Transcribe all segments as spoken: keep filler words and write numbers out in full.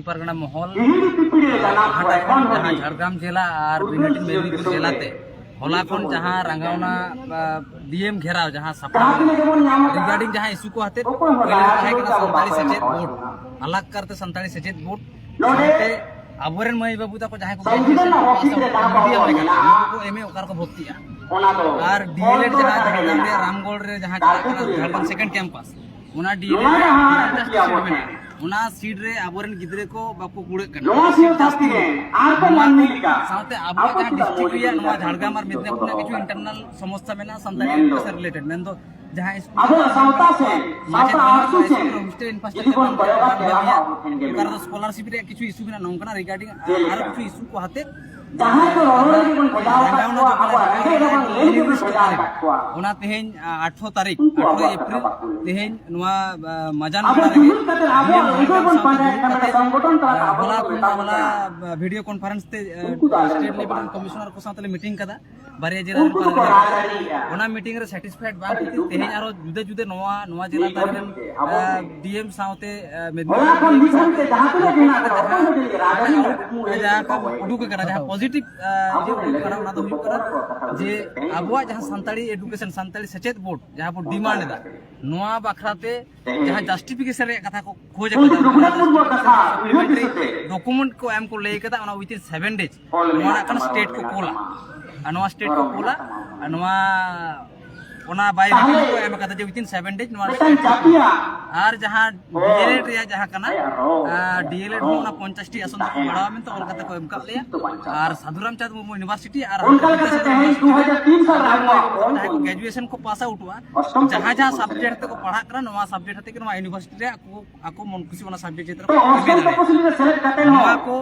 ᱯᱟᱨᱜᱟᱱᱟ ᱢᱚᱦᱚᱞ ᱯᱟᱦᱴᱟ ᱠᱷᱚᱱ ᱡᱟᱦᱟᱸ ᱡᱷᱟᱲᱜᱨᱟᱢ ᱡᱮᱞᱟ ᱟᱨ ᱵᱤᱱᱟᱹᱴᱤᱱ ᱢᱮᱫᱽᱱᱤᱯᱩᱨ ᱡᱮᱞᱟ ᱛᱮ ᱦᱚᱞᱟ ᱠᱷᱚᱱ ᱡᱟᱦᱟᱸ ᱨᱟᱸᱜᱟᱣᱱᱟ ᱰᱤ ᱮᱢ ᱜᱷᱮᱨᱟᱣ ᱡᱟᱦᱟᱸ ᱥᱟᱯᱲᱟᱣ ᱨᱤᱜᱟᱨᱰᱤᱝ ᱡᱟᱦᱟᱸ ᱤᱥᱩ ᱠᱚ ᱟᱛᱮ ᱛᱟᱦᱮᱸ ᱠᱟᱱᱟ ᱥᱟᱱᱛᱟᱲᱤ ᱥᱮᱪᱮᱫ ᱵᱳᱨᱰ, ᱟᱞᱟᱜᱽ ᱠᱟᱨᱛᱮ ᱥᱟᱱᱛᱟᱲᱤ ᱥᱮᱪᱮᱫ ᱵᱳᱨᱰ ᱥᱟᱶᱛᱮ ᱟᱵᱚᱨᱮᱱ ᱢᱟᱹᱭ ᱵᱟᱹᱵᱩ ᱛᱟᱠᱚ ᱡᱟᱦᱟᱸᱭ ᱠᱚ ᱜᱨᱮᱡᱩᱭᱮᱥᱚᱱ ᱠᱚ ᱯᱟᱥ ᱟᱣᱩᱴ ᱢᱤᱰᱤᱭᱟᱢ ᱞᱮᱠᱟᱛᱮ ᱩᱱᱠᱩ ᱠᱚ ᱮᱢ ᱮ ᱚᱠᱟ ᱨᱮᱠᱚ ᱵᱷᱚᱨᱛᱤᱜᱼᱟ? ᱟᱨ ᱰᱤ ᱮᱞ ᱮᱰ ᱡᱟᱦᱟᱸ ᱡᱷᱟᱲᱜᱨᱟᱢ ᱨᱮ ᱨᱟᱢᱜᱚᱲ ᱨᱮ ᱡᱟᱦᱟᱸ ᱪᱟᱞᱟᱜ ᱠᱟᱱᱟ ᱡᱷᱟᱲᱜᱨᱟᱢ ᱥᱮᱠᱮᱱᱰ ᱠᱮᱢᱯᱟᱥ, ᱚᱱᱟ ᱰᱤ ᱮᱞ ᱮᱰ ᱨᱮ ᱤᱱᱴᱟᱨᱮᱥᱴ ᱢᱮᱱᱟᱜᱼᱟ, ᱚᱱᱟ ᱥᱤᱴ ᱨᱮ ᱟᱵᱚᱨᱮᱱ ᱜᱤᱫᱽᱨᱟᱹ ᱠᱚ ᱵᱟᱠᱚ ᱠᱩᱲᱟᱹᱜ ᱠᱟᱱᱟ᱾ ᱱᱚᱣᱟ ᱥᱤᱴ ᱡᱟᱹᱥᱛᱤ ᱜᱮ ᱟᱨ ᱠᱚ ᱱᱚᱣᱟ ᱢᱟᱹᱱᱢᱤ ᱠᱚ ᱞᱮᱠᱟ ᱥᱟᱶᱛᱮ ᱟᱵᱚᱣᱟᱜ ᱡᱟᱦᱟᱸ ᱰᱤᱥᱴᱨᱤᱠᱴ ᱨᱮᱭᱟᱜ ᱱᱚᱣᱟ ᱡᱷᱟᱲᱜᱨᱟᱢ ᱟᱨ ᱢᱮᱫᱽᱱᱤᱯᱩᱨ ᱨᱮᱱᱟᱜ ᱠᱤᱪᱷᱩ ᱤᱱᱴᱟᱨᱱᱟᱞ ᱥᱚᱢᱚᱥᱥᱟ ᱢᱮᱱᱟᱜᱼᱟ ᱥᱟᱱᱛᱟᱲᱤ ᱮᱰᱩᱠᱮᱥᱚᱱ ᱨᱤᱞᱮᱴᱮᱰ, ᱢᱮᱱᱫᱚ ᱡᱟᱦᱟᱸ ᱥᱠᱩᱞ ᱟᱵᱚᱣᱟᱜ ᱥᱟᱶᱛᱟ ᱥᱮ ᱢᱟᱪᱮᱫ ᱥᱟᱶᱛᱟ ᱵᱟᱹᱱᱩᱜ ᱟᱹᱨᱥᱤ ᱠᱚᱣᱟ, ᱥᱮ ᱥᱠᱩᱞ ᱨᱮ ᱦᱳᱥᱴᱮᱞ ᱡᱩᱫᱤ ᱤᱱᱯᱷᱨᱟᱥᱴᱨᱟᱠᱪᱟᱨ ᱵᱚᱱ ᱵᱟᱝ ᱠᱚᱭᱚᱜᱟ, ᱵᱷᱟᱹᱜᱤᱭᱟ, ᱛᱮᱞᱟ ᱦᱚᱸ ᱟᱵᱚ ᱴᱷᱮᱱ ᱜᱮ ᱚᱠᱟ ᱨᱮᱫᱚ ᱢᱮᱱᱟᱜᱼᱟ᱾ ᱥᱠᱚᱞᱟᱨᱥᱤᱯ ᱨᱮᱭᱟᱜ ᱠᱤᱪᱷᱩ ᱤᱥᱩ ᱢᱮᱱᱟᱜᱼᱟ, ᱱᱚᱝᱠᱟᱱᱟᱜ ᱨᱤᱜᱟᱨᱰᱤᱝ ᱡᱮᱞᱮᱠᱟ ᱟᱨᱚ ᱠᱤᱪᱷᱩ ᱤᱥᱩ ᱠᱚ ᱦᱟᱛᱮ ᱡᱟᱦᱟᱸᱭ ᱠᱚ ᱨᱚᱲ ᱨᱚᱲ ᱜᱮᱵᱚᱱ ᱵᱷᱮᱡᱟ ᱟᱠᱟᱫ ᱠᱚᱣᱟ, ᱟᱵᱚᱣᱟᱜ ᱨᱮᱸᱜᱮᱡ ᱦᱚᱲ ᱵᱚᱱ ᱵᱷᱮᱡᱟ ᱟᱠᱟᱫ ᱠᱚᱣᱟ᱾ ᱚᱱᱟ ᱛᱮᱦᱮᱧ, ᱟ, ᱟᱴᱷᱨᱚ ᱛᱟᱹᱨᱤᱠᱷ, ᱩᱱᱠᱩ ᱟᱴᱷᱨᱚ ᱟᱵᱚᱣᱟᱜ ᱮᱯᱨᱤᱞ, ᱠᱟᱛᱷᱟ ᱵᱟᱠᱚ ᱞᱟᱹᱭᱟ᱾ ᱛᱮᱦᱮᱧ ᱱᱚᱣᱟ, ᱟ, ᱢᱟᱡᱟᱱ ᱟᱵᱚ ᱵᱮᱲᱟ ᱨᱮᱜᱮ ᱡᱩᱢᱤᱫ ᱠᱟᱛᱮ ᱟᱵᱚᱣᱟᱜ ᱰᱤ ᱮᱢ ᱟᱹᱭᱫᱟᱹᱨ ᱵᱚᱱ ᱡᱷᱟᱲᱜᱨᱟᱢ ᱥᱟᱶᱛᱮ ᱯᱟᱸᱡᱟ ᱡᱩᱢᱤᱫ ᱠᱟᱛᱮ ᱠᱟᱛᱮ, ᱥᱚᱝᱜᱚᱴᱷᱚᱱ ᱛᱟᱞᱟᱛᱮ ᱟ, ᱟᱵᱚ ᱦᱚᱞᱟ ᱫᱚᱵᱚᱱ ᱠᱷᱚᱱ ᱢᱮᱛᱟ ᱵᱚᱱ ᱦᱚᱞᱟ, ᱠᱟᱱᱟ᱾ ᱟ, ᱵᱷᱤᱰᱤᱭᱳ ᱠᱚᱱᱯᱷᱟᱨᱮᱱᱥ ᱛᱮ, ᱟ, ᱩᱱᱠᱩ ᱫᱚ ᱟᱞᱮ ᱨᱮᱱ ᱥᱴᱮᱴ ᱫᱚ ᱞᱮᱵᱮᱞ ᱵᱟᱝ ᱨᱮᱱ ᱠᱟᱱᱟ᱾ ᱠᱚᱢᱤᱥᱚᱱᱟᱨ ᱠᱚ ᱥᱟᱶ ᱛᱮᱞᱮ ᱢᱤᱴᱤᱝ ᱠᱟᱫᱟ᱾ ᱵᱟᱨᱭᱟ ᱡᱮᱞᱟ ᱨᱮᱱ ᱩᱱᱠᱩ ᱫᱚᱠᱚ ᱯᱟᱨᱜᱟᱱᱟ᱾ ᱨᱟᱡᱽᱟᱹᱨᱤᱭᱮᱫᱼᱟ᱾ ᱚᱱᱟ ᱢᱤᱴᱤᱝ ᱨᱮ ᱥᱮᱴᱤᱥᱯᱷᱟᱭᱮᱰ ᱵᱟᱝ ᱟᱹᱰᱤ ᱠᱷᱟᱹᱛᱤᱨ ᱫᱩᱠ ᱛᱮᱦᱮᱧ ᱢᱮᱱᱟᱜᱼᱟ᱾ ᱟᱨᱚ ᱡᱩᱫᱟᱹ ᱡᱩᱫᱟᱹ ᱱᱚᱣᱟ, ᱱᱚᱣᱟ ᱡᱮᱞᱟ ᱱᱤᱛ ᱛᱟᱦᱮᱸ ᱦᱟᱹᱵᱤᱡ ᱞᱮᱱ, ᱛᱮ ᱟᱵᱚ ᱟᱸ, ᱴᱷᱮᱱ ᱰᱤ ᱮᱢ ᱥᱟᱶᱛᱮ, ᱟᱸ, ᱢᱮᱫᱽᱱᱤᱯᱩᱨ ᱦᱚᱞᱟ ᱠᱷᱚᱱ ᱰᱤ ᱮᱢ ᱱᱤᱛ ᱦᱟᱹᱵᱤᱡ ᱛᱮ ᱥᱟᱶᱛᱮ ᱡᱟᱦᱟᱸ ᱛᱤᱱᱟᱹᱜ ᱜᱮ ᱢᱮᱱᱟᱜ ᱠᱚᱣᱟ, ᱡᱟᱦᱟᱸ ᱚᱠᱚᱭ ᱦᱚᱸ ᱡᱟᱦᱟᱸ ᱡᱟᱦᱟᱸ ᱠᱚ ᱩᱰᱩᱠ ᱟᱠᱟᱱᱟ, ᱡᱟᱦᱟᱸ ᱟᱵᱚ ᱴᱷᱮᱱ ᱯᱚᱡᱤᱴᱤᱵᱷ, ᱟᱸ, ᱟᱵᱚ ᱡᱮ ᱴᱷᱮᱱ ᱩᱰᱩᱠ ᱟᱠᱟᱱᱟ, ᱚᱱᱟ ᱫᱚ ᱦᱩᱭᱩᱜ ᱠᱟᱱᱟ ᱡᱮ ᱟᱵᱚᱣᱟᱜ ᱡᱟᱦᱟᱸ ᱥᱟᱱᱛᱟᱲᱤ ᱮᱰᱩᱠᱮᱥᱚᱱ, ᱥᱟᱱᱛᱟᱲᱤ ᱥᱮᱪᱮᱫ ᱵᱳᱨᱰ ᱡᱟᱦᱟᱸ ᱵᱚ ᱰᱤᱢᱟᱱᱰ ᱮᱫᱟ, ᱱᱚᱣᱟ ᱵᱟᱠᱷᱨᱟ ᱛᱮ ᱡᱟᱦᱟᱸ ᱡᱟᱥᱴᱤᱯᱷᱤᱠᱮᱥᱚᱱ ᱨᱮᱭᱟᱜ ᱠᱟᱛᱷᱟ ᱠᱚ ᱠᱷᱚᱡᱽ ᱯᱚᱱᱰᱤᱛ ᱟᱠᱟᱫᱟ, ᱨᱚᱜᱷᱩᱱᱟᱛᱷ ᱢᱩᱨᱢᱩᱣᱟᱜ ᱠᱟᱛᱷᱟ ᱩᱭᱦᱟᱹᱨ ᱥᱟᱯᱞᱤᱢᱮᱱᱴᱟᱨᱤ ᱫᱤᱥᱟᱹᱛᱮ ᱰᱚᱠᱩᱢᱮᱱᱴ ᱠᱚ ᱮᱢ ᱠᱚ ᱞᱟᱹᱭ ᱠᱟᱫᱟ, ᱚᱱᱟ ᱩᱭᱤᱛᱤᱱ ᱥᱮᱵᱷᱮᱱ ᱰᱮᱡᱽ ᱚᱞ ᱱᱚᱣᱟ ᱢᱮᱱᱟᱜ ᱨᱮᱱᱟᱜ ᱠᱟᱱᱟ ᱛᱟᱢᱟ, ᱨᱚᱲ ᱥᱴᱮᱴ ᱠᱚ ᱢᱮᱱᱟᱜ ᱠᱳᱞᱟ᱾ ᱛᱟᱢᱟ᱾ ᱟᱨ ᱱᱚᱣᱟ ᱥᱴᱮᱴ ᱠᱚ ᱫᱷᱚᱨᱚᱢ ᱠᱳᱞᱟ, ᱢᱮᱱᱟᱜ ᱛᱟᱢᱟ᱾ ᱟᱨ ᱱᱚᱣᱟ, ᱚᱱᱟ ᱵᱟᱭ ᱛᱟᱦᱞᱮ ᱨᱤᱴᱤᱱ ᱠᱚ ᱮᱢ ᱠᱟᱫᱟ ᱡᱮ ᱩᱭᱤᱛᱤᱱ ᱥᱮᱵᱷᱮᱱ ᱰᱮᱡᱽ ᱱᱚᱣᱟ ᱢᱤᱫᱴᱟᱝ ᱨᱮ ᱡᱟᱹᱛᱤᱭᱟᱜ ᱟᱨ ᱡᱟᱦᱟᱸ ᱦᱚᱸ᱾ ᱰᱤ ᱮᱞ ᱮᱰ ᱨᱮᱭᱟᱜ ᱡᱟᱦᱟᱸ ᱠᱟᱱᱟ, ᱟᱭᱟᱜ ᱨᱚᱲ, ᱟᱨ ᱰᱤ ᱮᱞ ᱮᱰ ᱦᱚᱸ ᱨᱚᱲ ᱚᱱᱟ ᱯᱚᱧᱪᱟᱥ ᱴᱤ ᱟᱥᱚᱱ ᱫᱚᱠᱚ ᱛᱟᱦᱮᱱᱟ᱾ ᱵᱟᱲᱟᱣᱟ ᱢᱮᱱᱛᱮ ᱚᱞ ᱠᱟᱛᱮ ᱠᱚ ᱮᱢ ᱠᱟᱜ ᱞᱮᱭᱟ᱾ ᱚᱥᱛᱤᱛᱛᱚ ᱵᱟᱧᱪᱟᱣ ᱟᱨ ᱛᱟᱦᱮᱱᱟ᱾ ᱥᱟᱫᱷᱩ ᱨᱟᱢᱪᱟᱸᱫᱽ ᱢᱩᱨᱢᱩ ᱤᱭᱩᱱᱤᱵᱷᱟᱨᱥᱤᱴᱤ ᱟᱨ ᱚᱱᱠᱟ ᱞᱮᱠᱟᱛᱮ ᱛᱮᱦᱮᱧ ᱫᱩ ᱦᱟᱡᱟᱨ ᱛᱤᱱ ᱥᱟᱞ ᱨᱮ ᱟᱵᱚ ᱡᱟᱦᱟᱸᱭ ᱠᱚ ᱜᱨᱮᱡᱩᱭᱮᱥᱚᱱ ᱠᱚ ᱯᱟᱥ ᱟᱣᱩᱴᱚᱜᱼᱟ, ᱚᱥᱴᱚᱢ ᱡᱟᱦᱟᱸ ᱡᱟᱦᱟᱸ ᱥᱟᱵᱡᱮᱠᱴ ᱛᱮᱠᱚ ᱯᱟᱲᱦᱟᱜ ᱠᱟᱱᱟ, ᱱᱚᱣᱟ ᱥᱟᱵᱡᱮᱠᱴ ᱟᱛᱮ ᱜᱮ ᱱᱚᱣᱟ ᱤᱭᱩᱱᱤᱵᱷᱟᱨᱥᱤᱴᱤ ᱨᱮ ᱟᱠᱚ, ᱟᱠᱚ ᱢᱚᱱ ᱠᱩᱥᱤ ᱚᱱᱟ ᱥᱟᱵᱡᱮᱠᱴ ᱪᱮᱛᱟᱱ ᱨᱮ ᱛᱚ ᱠᱚ ᱮᱢ ᱚᱥᱴᱚᱢ ᱫᱟᱲᱮᱭᱟᱜᱼᱟ᱾ ᱛᱚᱯᱚᱥᱤᱞ ᱨᱮ ᱥᱮᱞᱮᱫ ᱠᱟᱛᱮ ᱱᱚᱣᱟ ᱦᱚᱸ ᱠᱚ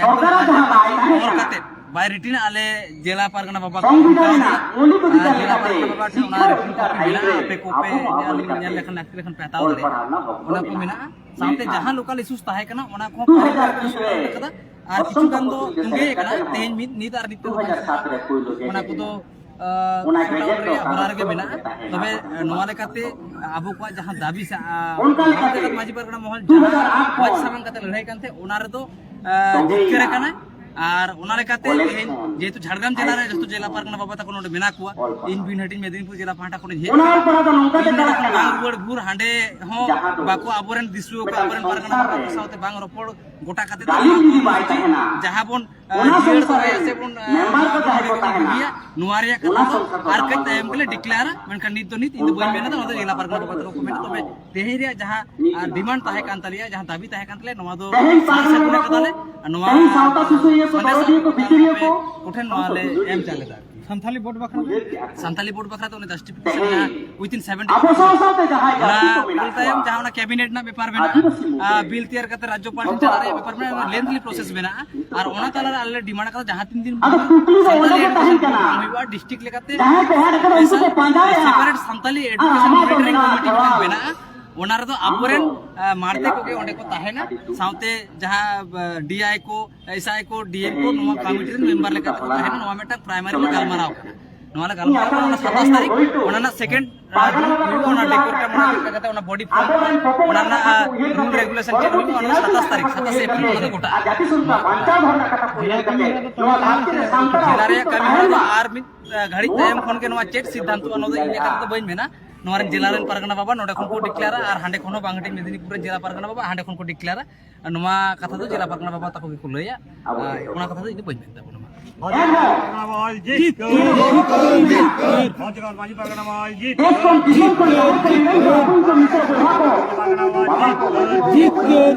ᱥᱚᱨᱠᱟᱨᱟᱜ ᱡᱟᱦᱟᱸ ᱨᱟᱭ ᱛᱟᱦᱮᱸ ᱚᱞ ᱠᱟᱱᱟ, ᱠᱟᱛᱮ by written ᱟᱞᱮ ᱡᱮᱞᱟ ᱯᱟᱨᱜᱟᱱᱟ ᱵᱟᱵᱟ ᱠᱚ ᱥᱚᱝᱵᱤᱫᱷᱟᱱ ᱮᱢ ᱨᱮᱱᱟᱜ ᱠᱟᱣᱫᱮᱭᱟ᱾ ᱢᱳᱣᱞᱤᱠ ᱚᱫᱷᱤᱠᱟᱨ ᱟᱨ ᱡᱮᱞᱟ ᱞᱮᱠᱟᱛᱮ ᱯᱟᱨᱜᱟᱱᱟ ᱵᱟᱵᱟ ᱴᱷᱮᱱ ᱚᱱᱟ ᱥᱤᱠᱷᱟ ᱨᱤᱯᱳᱨᱴ ᱠᱚᱯᱤ ᱚᱫᱷᱤᱠᱟᱨ ᱟᱭᱤᱱ ᱢᱮᱱᱟᱜᱼᱟ, ᱨᱮ ᱟᱯᱮ ᱠᱚᱯᱮ ᱟᱵᱚ ᱦᱚᱸ ᱟᱵᱚ ᱧᱮᱞ ᱞᱮᱠᱟᱛᱮ ᱞᱮᱠᱷᱟᱱ ᱟᱹᱠᱷᱨᱤᱧ ᱞᱮᱠᱷᱟᱱ ᱯᱮ ᱦᱟᱛᱟᱣ ᱚᱞ ᱫᱟᱲᱮᱭᱟᱜᱼᱟ᱾ ᱯᱟᱲᱦᱟᱣ ᱨᱮᱱᱟᱜ ᱦᱚᱠ ᱫᱚ ᱚᱱᱟ ᱠᱚ ᱢᱮᱱᱟᱜᱼᱟ᱾ ᱢᱮᱱᱟᱜᱼᱟ᱾ ᱥᱟᱶᱛᱮ ᱢᱮᱱᱠᱷᱟᱱ ᱡᱟᱦᱟᱸ ᱞᱳᱠᱟᱞ ᱤᱥᱩᱥ ᱛᱟᱦᱮᱸ ᱠᱟᱱᱟ, ᱚᱱᱟ ᱠᱚᱦᱚᱸ ᱫᱩ ᱦᱟᱡᱟᱨ ᱯᱨᱟᱭᱵᱷᱮᱴ ᱠᱩᱲᱤ ᱠᱚ ᱨᱮ ᱠᱟᱫᱟ᱾ ᱟᱨ ᱠᱤᱪᱷᱩ ᱚᱥᱴᱚᱢ ᱜᱟᱱ ᱫᱚ ᱛᱚᱯᱚᱥᱤᱞ ᱨᱮ ᱛᱚᱸᱜᱮ ᱥᱮᱞᱮᱫ ᱠᱟᱱᱟ, ᱠᱟᱛᱮ ᱛᱮᱦᱮᱧ ᱢᱤᱫ ᱧᱤᱫᱟᱹ ᱟᱨ ᱧᱤᱫᱟᱹ ᱫᱚ ᱵᱟᱝ ᱥᱮ᱾ ᱫᱩ ᱦᱟᱡᱟᱨ ᱥᱟᱛ ᱨᱮ ᱯᱳᱭᱞᱳ ᱚᱱᱟ ᱜᱮᱡᱮᱴ ᱠᱚᱫᱚ, ᱮᱱᱟ᱾ ᱟᱸ, ᱚᱱᱟ ᱥᱚᱨᱴ ᱟᱣᱩᱴ ᱜᱮᱡᱮᱴ ᱫᱚ ᱨᱮᱭᱟᱜ ᱦᱚᱨᱟ ᱠᱟᱜᱚᱡᱽ ᱨᱮᱜᱮ ᱠᱚᱞᱚᱢ ᱢᱮᱱᱟᱜᱼᱟ᱾ ᱛᱮ ᱛᱟᱦᱮᱸ ᱛᱚᱵᱮ, ᱠᱟᱱᱟ᱾ ᱱᱚᱣᱟ ᱞᱮᱠᱟᱛᱮ ᱟᱵᱚ ᱠᱚᱣᱟᱜ ᱡᱟᱦᱟᱸ ᱫᱟᱹᱵᱤ ᱥᱟ-, ᱟ, ᱚᱱᱠᱟ ᱞᱮᱠᱟᱛᱮ ᱵᱷᱟᱨᱚᱛ ᱡᱟᱠᱟᱛ ᱢᱟᱹᱡᱷᱤ ᱯᱟᱨᱜᱟᱱᱟ ᱢᱚᱦᱚᱞ ᱫᱩ ᱦᱟᱡᱟᱨ ᱟᱴ ᱡᱟᱦᱟᱸ ᱠᱷᱚᱱ ᱥᱟᱢᱟᱝ ᱠᱟᱛᱮ ᱞᱟᱹᱲᱦᱟᱹᱭ ᱠᱟᱱ ᱛᱟᱦᱮᱸᱫ, ᱚᱱᱟ ᱨᱮᱫᱚ, ᱟ, ᱛᱚᱵᱮ ᱡᱤᱛᱠᱟᱹᱨ ᱮᱱᱟ᱾ ᱟᱠᱟᱱᱟ᱾ ᱟᱨ ᱚᱱᱟ ᱞᱮᱠᱟᱛᱮ ᱛᱚᱵᱮ ᱛᱮᱦᱮᱧ ᱠᱷᱚᱱ ᱡᱮᱦᱮᱛᱩ ᱡᱷᱟᱲᱜᱨᱟᱢ ᱡᱮᱞᱟ ᱨᱮ ᱡᱚᱛᱚ ᱡᱮᱞᱟ ᱯᱟᱨᱜᱟᱱᱟ ᱵᱟᱵᱟ ᱛᱟᱠᱚ ᱱᱚᱰᱮ ᱢᱮᱱᱟᱜ ᱠᱚᱣᱟ, ᱚᱞ ᱯᱟᱲᱦᱟᱣ᱾ ᱤᱧ ᱵᱤᱱ ᱦᱟᱹᱴᱤᱧ ᱢᱮᱫᱽᱱᱤᱯᱩᱨ ᱡᱮᱞᱟ ᱯᱟᱦᱴᱟ ᱠᱷᱚᱱᱤᱧ ᱦᱮᱡ ᱚᱱᱟ ᱟᱠᱟᱱᱟ᱾ ᱚᱞ ᱯᱟᱲᱦᱟᱣ ᱫᱚ ᱱᱚᱝᱠᱟ ᱤᱧ ᱛᱮ ᱱᱚᱰᱮ ᱪᱟᱞᱟᱜ ᱠᱷᱚᱱ ᱠᱟᱱᱟ᱾ ᱵᱟᱝ ᱨᱩᱣᱟᱹᱲ ᱵᱷᱳᱨ ᱦᱟᱸᱰᱮ ᱦᱚᱸ ᱡᱟᱦᱟᱸ ᱫᱚ ᱵᱟᱠᱚ ᱟᱵᱚᱨᱮᱱ ᱫᱤᱥᱩᱣᱟᱹ ᱠᱚ, ᱢᱤᱫᱴᱟᱝ ᱟᱵᱚᱨᱮᱱ ᱯᱟᱨᱜᱟᱱᱟ ᱥᱚᱝᱥᱟᱨ ᱵᱟᱵᱟ ᱠᱚ ᱨᱮ ᱥᱟᱶᱛᱮ ᱵᱟᱝ ᱨᱚᱯᱚᱲ ᱜᱚᱴᱟ ᱠᱟᱛᱮ ᱜᱟᱹᱞᱤᱢ ᱡᱩᱫᱤ ᱵᱟᱭ ᱛᱟᱦᱮᱱᱟ, ᱡᱟᱦᱟᱸ ᱵᱚᱱ ᱚᱱᱟ ᱥᱚᱝᱥᱟᱨ ᱨᱮ ᱱᱚᱣᱟ ᱢᱮᱢᱵᱟᱨ ᱠᱚ ᱡᱟᱦᱟᱸᱭ ᱠᱚ ᱛᱟᱦᱮᱱᱟ, ᱵᱷᱟᱹᱜᱤᱭᱟ, ᱱᱚᱣᱟ ᱨᱮᱭᱟᱜ ᱚᱱᱟ ᱠᱟᱛᱷᱟ ᱫᱚ ᱥᱚᱝᱥᱟᱨ ᱫᱚ ᱟᱨ ᱠᱟᱹᱡ ᱛᱟᱭᱚᱢ ᱜᱮᱞᱮ ᱰᱤᱠᱞᱮᱭᱟᱨᱟ, ᱢᱮᱱᱠᱷᱟᱱ ᱱᱤᱛ ᱫᱚ ᱱᱤᱛ ᱤᱧ ᱫᱚ ᱵᱟᱹᱧ ᱢᱮᱱᱟ, ᱱᱚᱣᱟ ᱫᱚ ᱡᱮᱞᱟ ᱯᱟᱨᱜᱟᱱᱟ ᱵᱟᱵᱟ ᱛᱟᱠᱚ ᱠᱚ ᱢᱮᱱᱟ᱾ ᱛᱚᱵᱮ ᱛᱮᱦᱮᱧ ᱨᱮᱭᱟᱜ ᱡᱟᱦᱟᱸ, ᱟᱨ, ᱰᱤᱢᱟᱱᱰ ᱛᱟᱦᱮᱸ ᱠᱟᱱ ᱛᱟᱞᱮᱭᱟ, ᱡᱟᱦᱟᱸ ᱫᱟᱹᱵᱤ ᱛᱟᱦᱮᱸ ᱠᱟᱱ ᱛᱟᱞᱮᱭᱟ, ᱱᱚᱣᱟ ᱫᱚ ᱛᱮᱦᱮᱧ ᱥᱟᱨ ᱥᱟᱹᱜᱩᱱ ᱯᱟᱨᱜᱟᱱᱟ ᱠᱟᱫᱟᱞᱮ᱾ ᱠᱚ, ᱟᱨ ᱱᱚᱣᱟ ᱛᱮᱦᱮᱧ ᱥᱟᱶᱛᱟ ᱥᱩᱥᱟᱹᱨᱤᱭᱟᱹ ᱠᱚ, ᱥᱟᱱᱟᱢ ᱫᱚᱨᱚᱫᱤᱭᱟᱹ ᱠᱚ, ᱵᱤᱪᱟᱹᱨᱤᱭᱟᱹ ᱠᱚ ᱠᱚᱴᱷᱮᱱ ᱱᱚᱣᱟ ᱞᱮ ᱮᱢ ᱪᱟᱞ ᱮᱫᱟ᱾ ᱥᱟᱱᱛᱟᱞᱤ ᱵᱳᱨᱰ ᱵᱟᱠᱷᱨᱟ? ᱥᱟᱱᱛᱟᱞᱤ ᱵᱳᱨᱰ ᱵᱟᱠᱷᱨᱟ ᱫᱚ ᱚᱱᱮ justification ᱡᱟᱦᱟᱸ within seventy ᱟᱵᱚ ᱥᱟᱶ ᱥᱟᱶᱛᱮ ᱡᱟᱦᱟᱸᱭ ᱚᱱᱟ ᱡᱟᱹᱛᱤ ᱠᱚ ᱢᱮᱱᱟᱜ ᱚᱞ ᱛᱟᱭᱚᱢ ᱠᱚᱣᱟ, ᱡᱟᱦᱟᱸ ᱚᱱᱟ ᱠᱮᱵᱤᱱᱮᱴ ᱨᱮᱱᱟᱜ ᱵᱮᱯᱟᱨ ᱢᱮᱱᱟᱜᱼᱟ, ᱟᱹᱫᱤᱵᱟᱹᱥᱤ ᱢᱩᱫᱽᱨᱮ ᱟᱨ, ᱵᱤᱞ ᱛᱮᱭᱟᱨ ᱠᱟᱛᱮ ᱨᱟᱡᱽᱡᱚᱯᱟᱞ ᱴᱷᱮᱱ ᱪᱟᱞᱟᱜ ᱨᱮᱭᱟᱜ ᱵᱮᱯᱟᱨ ᱢᱮᱱᱟᱜᱼᱟ, lengthy process ᱢᱮᱱᱟᱜᱼᱟ᱾ ᱟᱨ ᱚᱱᱟ ᱛᱟᱞᱟ ᱨᱮ ᱟᱞᱮ ᱞᱮ ᱰᱤᱢᱟᱱᱰ ᱟᱠᱟᱫᱟ, ᱡᱟᱦᱟᱸ ᱛᱤᱱ ᱫᱤᱱ ᱟᱫᱚ ᱠᱩᱠᱞᱤ ᱫᱚ ᱚᱸᱰᱮ ᱥᱟᱱᱛᱟᱞᱤ ᱜᱮ ᱛᱟᱦᱮᱱ education ᱠᱟᱱᱟ᱾ ᱵᱟᱝ ᱦᱩᱭᱩᱜᱼᱟ, ᱰᱤᱥᱴᱨᱤᱠᱴ ᱞᱮᱠᱟᱛᱮ ᱡᱟᱦᱟᱸᱭ ᱠᱚ ᱦᱟᱴ ᱠᱟᱫᱟ ᱩᱱᱠᱩ ᱠᱚ ᱯᱟᱸᱡᱟᱭᱟ᱾ separate ᱥᱟᱱᱛᱟᱞᱤ ᱟᱨ education ᱟᱢᱟᱜ monitoring ᱢᱮᱱᱟᱜ committee ᱢᱤᱫᱴᱟᱝ ᱡᱚᱵᱟᱵ᱾ ᱢᱮᱱᱟᱜᱼᱟ, ᱚᱱᱟ ᱨᱮᱫᱚ ᱟᱢ ᱟᱵᱚᱨᱮᱱ, ᱫᱚ ᱟ, ᱢᱟᱲᱛᱮ ᱮᱞᱟᱠᱟ ᱠᱚᱜᱮ ᱚᱸᱰᱮ ᱠᱚ ᱛᱟᱦᱮᱱᱟ, ᱟᱹᱰᱤ ᱫᱩᱠ᱾ ᱥᱟᱶᱛᱮ ᱡᱟᱦᱟᱸ, ᱟ, ᱰᱤ ᱟᱭ ᱠᱚ, ᱮᱥ ᱟᱭ ᱠᱚ, ᱰᱤ ᱮᱢ ᱠᱚ, ᱛᱮᱦᱮᱧ ᱱᱚᱣᱟ ᱡᱮ ᱠᱚᱢᱤᱴᱤ ᱨᱮᱱ ᱵᱟᱯᱞᱟ ᱢᱮᱢᱵᱟᱨ ᱞᱮᱠᱟᱛᱮ ᱠᱚ ᱛᱟᱦᱮᱱᱟ᱾ ᱱᱚᱣᱟ ᱢᱤᱫᱴᱟᱝ ᱯᱨᱟᱭᱢᱟᱨᱤ ᱞᱮ ᱜᱟᱞᱢᱟᱨᱟᱣ ᱠᱟᱱᱟ᱾ ᱱᱚᱣᱟ ᱞᱮ ᱜᱟᱞᱢᱟᱨᱟᱣ ᱠᱟᱱᱟ, ᱚᱱᱟ ᱥᱟᱛᱟᱥ ᱛᱟᱹᱨᱤᱠᱷ, ᱚᱱᱟ ᱨᱮᱱᱟᱜ second, ᱟ, ᱦᱩᱭᱩᱜᱼᱟ, ᱚᱱᱟ ᱰᱮᱠᱳᱨᱮᱴ ᱚᱱᱟ ᱪᱮᱫ ᱞᱮᱠᱟᱛᱮ ᱚᱱᱟ body form, ᱚᱱᱟ ᱨᱮᱱᱟᱜ, ᱟ, rule regulation ᱪᱮᱫ ᱦᱩᱭᱩᱜᱼᱟ, ᱚᱱᱟ ᱥᱟᱛᱟᱥ ᱛᱟᱹᱨᱤᱠᱷ, ᱥᱟᱛᱟᱥ ᱮᱯᱨᱤᱞ ᱚᱱᱟ ᱫᱚ ᱜᱚᱴᱟᱜᱼᱟ᱾ ᱡᱮᱞᱟ ᱠᱟᱹᱢᱤ ᱦᱚᱨᱟ ᱫᱚ ᱟᱨ ᱢᱤᱫ, ᱟ, ᱜᱷᱟᱹᱲᱤᱡ ᱛᱟᱭᱚᱢ ᱠᱷᱚᱱ ᱜᱮ ᱱᱚᱣᱟ ᱪᱮᱫ ᱥᱤᱫᱽᱫᱷᱟᱱᱛᱚᱜᱼᱟ, ᱱᱚᱣᱟ ᱫᱚ ᱤᱧ ᱞᱮᱠᱟ ᱛᱮᱫᱚ ᱵᱟᱹᱧ ᱢᱮᱱᱟ᱾ ᱱᱚᱣᱟ ᱨᱮᱱ ᱡᱮᱞᱟ ᱨᱮᱱ ᱯᱟᱨᱜᱟᱱᱟ ᱵᱟᱵᱟ ᱱᱚᱰᱮ ᱠᱷᱚᱱ ᱠᱚ ᱰᱤᱠᱞᱮᱭᱟᱨᱟ, ᱟᱨ ᱦᱟᱸᱰᱮ ᱠᱷᱚᱱ ᱦᱚᱸ ᱵᱟᱝ ᱦᱟᱹᱴᱤᱧ ᱢᱮᱫᱽᱱᱤᱯᱩᱨ ᱨᱮᱱ ᱡᱮᱞᱟ ᱯᱟᱨᱜᱟᱱᱟ ᱵᱟᱵᱟ ᱦᱟᱸᱰᱮ ᱠᱷᱚᱱ ᱠᱚ ᱰᱤᱠᱞᱮᱭᱟᱨᱟ᱾ ᱱᱚᱣᱟ ᱠᱟᱛᱷᱟ ᱫᱚ ᱡᱮᱞᱟ ᱯᱟᱨᱜᱟᱱᱟ ᱵᱟᱵᱟ ᱛᱟᱠᱚ ᱜᱮᱠᱚ ᱞᱟᱹᱭᱟ᱾ ᱟᱨ ᱚᱱᱟ ᱠᱟᱛᱷᱟ ᱫᱚ ᱤᱧ ᱫᱚ ᱵᱟᱹᱧ ᱢᱮᱱ ᱛᱟᱵᱚᱱᱟ᱾ ᱡᱤᱛᱠᱟᱹᱨ! ᱡᱤᱛᱠᱟᱹᱨ! ᱡᱤᱛᱠᱟᱹᱨ! ᱡᱤᱛᱠᱟᱹᱨ!